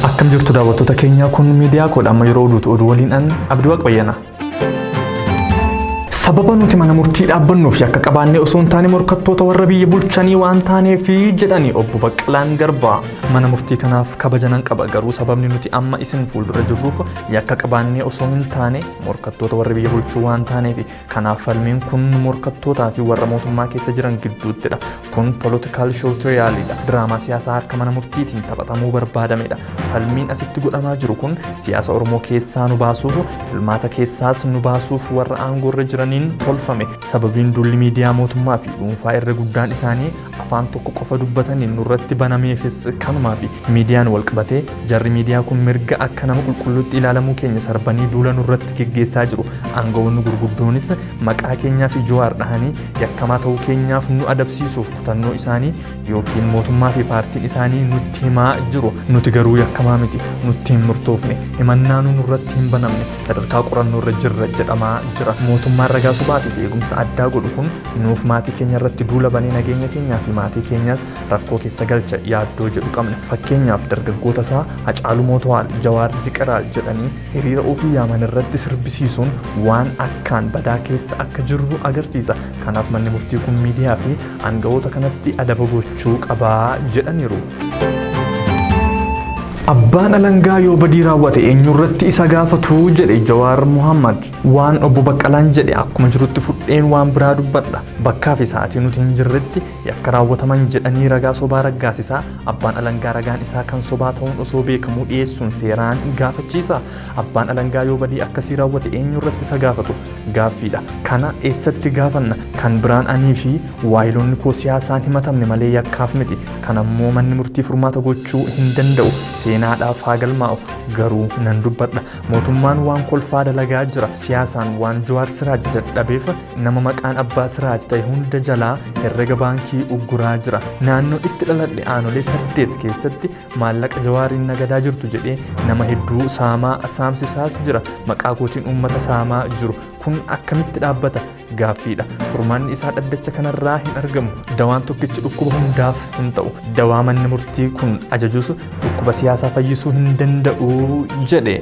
Akkam jirtu daawwattoota keenyaa kun miidiyaa koodha amma yeroo oduutu oduu waliin an Abdii Waaqbayyana. Sababa nuti mana murtii dhaabbannuuf yakka qabaannee osoo hin taane morkattoota warra biyya bulchanii waan taaneefi jedhani obbo Baqqalaan Garbaa. Mana murtii kanaaf kabaja nan qaba garuu sababni nuti amma isin fuuldura jirruuf yakka qabaannee osoo hin taane morkattoota warra biyya bulchuu waan taaneefi. Kanaaf falmiin kun morkattootaa fi warra mootummaa keessa jiran gidduuttidha. Kun political show trialidha. Diraamaa siyaasaa harka mana murtiitiin taphatamuu barbaadamedha. Falmiin asitti godhamaa jiru kun siyaasa Oromoo keessaa nu baasuuf, filmaata keessaas nu baasuuf warra aangoorra jiraniin tolfame. Sababiin duulli miidiyaa mootummaa fi dhuunfaa irra guddaan isaanii afaan tokko qofa dubbataniin nurratti banameefis kanumaafi. Miidiyaan walqabatee jarri miidiyaa kun mirga akka nama qulqulluutti ilaalamuu keenya sarbanii duula nurratti geggeessaa jiru. Aangawoonni gurguddoonis maqaa keenyaa fi Jawaar dhahanii yakkamaa ta'uu keenyaaf nu adabsiisuuf kutannoo isaanii yookiin mootummaa fi paartiin isaanii nutti himaa jiru. Nuti garuu yakkamaa miti, nutti hin murtoofne, himannaanuu nurratti hin banamne, sadarkaa qorannoo irra jirra jedhamaa jira. Mootummaan ragaa sobaatii fi eegumsa addaa godhu kun nuuf maatii keenya irratti duula banee nageenya keenyaa fi maatii keenyas rakkoo keessa galcha yaaddoo jedhu qabna. Fakkeenyaaf dargaggoota isaa Hacaaluu Mootowaal, Jawaar Jiqiraal jedhanii hiriira ofii yaaman irratti sirbisiisuun waan akkaan badaa keessa akka jirru agarsiisa. Kanaaf manni murtii kun miidiyaa fi aangawoota kanatti adaba gochuu qaba jedhaniiru. Abbaan alangaa yoo badii raawwate eenyurratti isa gaafatu jedhe Jawaar Mohammad. Waan obbo Baqqalaan jedhe akkuma jirutti fudheen waan biraa dubbadha. Bakkaa fi sa'aatii nuti hin jirretti yakka raawwataman jedhanii ragaa sobaa raggaasisaa abbaan alangaa ragaan isaa kan sobaa ta'uun osoo beekamuu dhiyeessuun seeraan gaafachiisa. Abbaan alangaa yoo badii akkasii raawwate eenyurratti isa gaafatu? Gaaffiidha. Kana eessatti gaafanna? Kan biraan anii fi waayiloonni koo siyaasaan himatamne malee yakkaaf miti. Kanammoo manni murtii furmaata gochuu hin danda'u. Seenaadhaaf haa galmaa'u. Garuu nan dubbadha. Mootummaan waan kolfaa dalagaa jira. Siyaasaan waan Jawaar Siraaj dadhabeef nama maqaan abbaa Siraaj ta'e hunda jalaa herrega baankii ugguraa jira. Naannoo itti dhaladhe aanolee 8 keessatti maallaqa Jawaariin nagadaa jirtu jedhee nama hedduu saamaa saamsisaas jira. Maqaa kootiin uummata saamaa jiru. Kun akkamitti dhaabbata? Gaaffiidha. Furmaanni isaa dhaddacha kanarraa hin argamu. Dawaan tokkichi dhukkuba hundaaf hin ta'u. Dawaa manni murtii kun ajajus dhukkuba siyaasaa fayyisuu hin danda'u jedhe.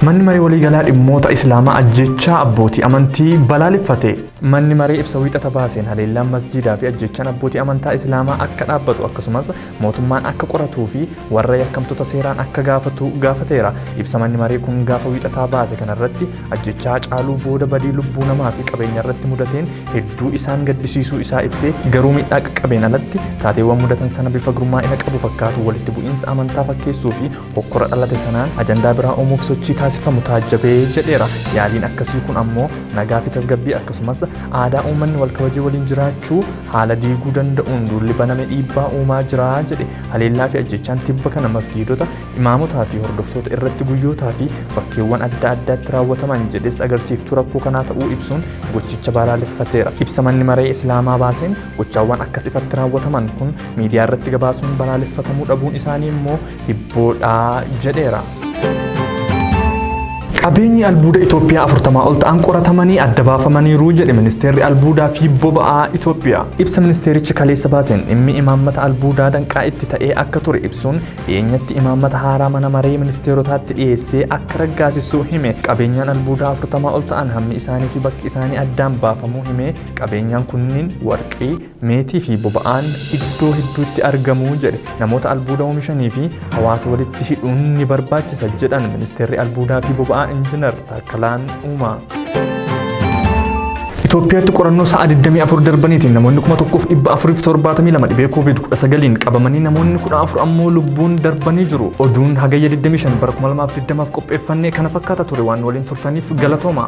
Manni maree waliigalaa dhimmoota Islaamaa ajjeechaa abbootii amantii balaaleffate. Manni maree ibsa wiixata baaseen haleellaan masjiidaa fi ajjeechaan abbootii amantaa Islaamaa akka dhaabbatu akkasumas mootummaan akka qoratuu fi warra yakkamtoota seeraan akka gaafatu gaafateera. Ibsa manni maree kun gaafa wiixataa baase kanarratti ajjeechaa Haacaaluu booda badii lubbuu namaa fi qabeenya irratti mudateen hedduu isaan gaddisiisuu isaa ibsee garuu miidhaa qaqqabeen alatti taateewwan mudatan sana bifa gurmaa'ina qabu fakkaatu walitti bu'iinsa amantaa fakkeessuu fi hokkora dhalate sanaan ajandaa biraa uumuuf sochii taasifamu taajjabee jedheera. Yaaliin akkasii kun ammoo nagaa fi tasgabbii akkasumas aadaa uummanni wal kabajee waliin jiraachuu haala diiguu danda'uun duulli baname dhiibbaa uumaa jira jedhe. Haleellaa fi ajjeechaan tibba kana masgiidota, imaamotaa fi hordoftoota irratti guyyootaa fi bakkeewwan adda addaatti raawwataman jedhes agarsiiftuu rakkoo kanaa ta'uu ibsuun gochicha balaaleffateera. Ibsa manni maree Islaamaa baaseen gochaawwan akkas ifatti raawwataman kun miidiyaa irratti gabaasuun balaaleffatamuu dhabuun isaanii immoo hibboodha jedheera. Qabeenyi albuuda Itoophiyaa 40 ol ta'an qoratamanii adda baafamaniiru jedhe ministeerri albuudaa fi boba'aa Itoophiyaa. Ibsa ministeerichi kaleessa baaseen dhimmi imaammata albuudaa danqaa itti ta'ee akka ture ibsuun dhiyeenyatti imaammata haaraa mana maree ministeerotaatti dhiyeessee akka raggaasisu hime. Qabeenyaan albuudaa 40 ol ta'an hammi isaanii fi bakki isaanii addaan baafamuu himee qabeenyaan kunniin warqii, meetii fi boba'aan iddoo hedduutti argamu jedhe. Namoota albuuda oomishanii fi hawaasa walitti hidhuun ni barbaachisa jedhan ministeerri albuudaa fi boba'aa Injinar Taakkalaan Uumaa. Itoophiyaatti qorannoo sa'a 24 darbaniitiin namoonni 1472 dhibee Covid-19n qabamanii namoonni 14 ammoo lubbuun darbanii jiru. Oduun hagayya 25 bara 2020f qopheeffanne kana fakkaata ture waan waliin turtaniif galatooma.